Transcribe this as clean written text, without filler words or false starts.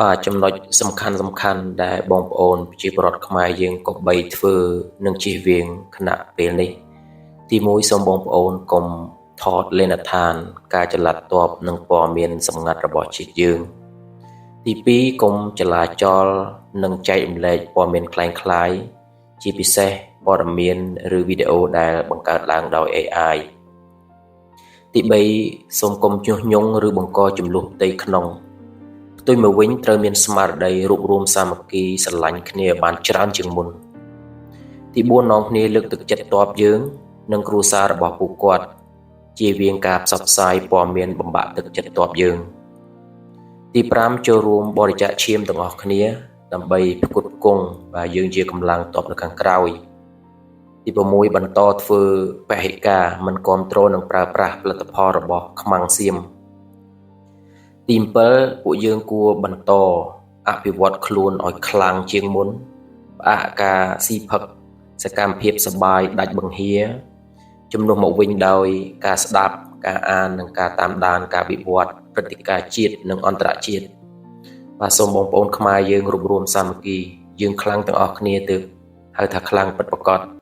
បាទចំណុចសំខាន់សំខាន់ដែលបងប្អូនប្រជាពលរដ្ឋខ្មែរយើងគប្បីធ្វើនិងជៀសវាងខណៈពេលនេះ ទី1សូមបងប្អូនកុំថតលេណដ្ឋាន ការចល័តទ័ពនិងព័ត៌មានសម្ងាត់របស់ជាតិយើង ទី2កុំចលាចលនិងចែករំលែកព័ត៌មានក្លែងក្លាយ ជាពិសេសព័ត៌មានឬវីដេអូដែលបង្កើតឡើងដោយ AI ទី3សូមកុំញុះញង់ឬបង្កជម្លោះផ្ទៃក្នុងផ្ទុយមកវិញត្រូវមានស្មារតីរួបរួមសាមគ្គីស្រឡាញ់គ្នាឲ្យបានច្រើនជាងមុន ទី4នាំគ្នាលើកទឹកចិត្តទ័ពយើង និងគ្រួសាររបស់ពួកគាត់ជៀសវាងការផ្សព្វផ្សាយព័ត៌មានបំបាក់ទឹកចិត្តទ័ពយើង ទី5ចូលរួមបរិច្ចាគឈាមទាំងអស់គ្នា ដើម្បីផ្គត់ផ្គង់បាទយើងជាកម្លាំងទ័ពនៅខាងក្រោយ ទី6បន្តធ្វើពហិការមិនគ្រប់គ្រងនិងប្រើប្រាស់ផលិតផលរបស់ខ្មាំងសៀម ទី7ពួកយើងគួរបន្តអភិវឌ្ឍខ្លួនឲ្យខ្លាំងជាងមុនផ្អាកការស៊ីផឹកសកម្មភាពសបាយដាច់បង្ហៀជំនួសមកវិញដោយការស្ដាប់ការអាននិងការតាមដានការវិវត្តព្រឹត្តិការណ៍ជាតិនិងអន្តរជាតិបាទសូមបងប្អូនខ្មែរយើងរួបរួមសាមគ្គីយើងខ្លាំងទាំងអស់គ្នាទើបហៅថាខ្លាំងពិតប្រាកដ។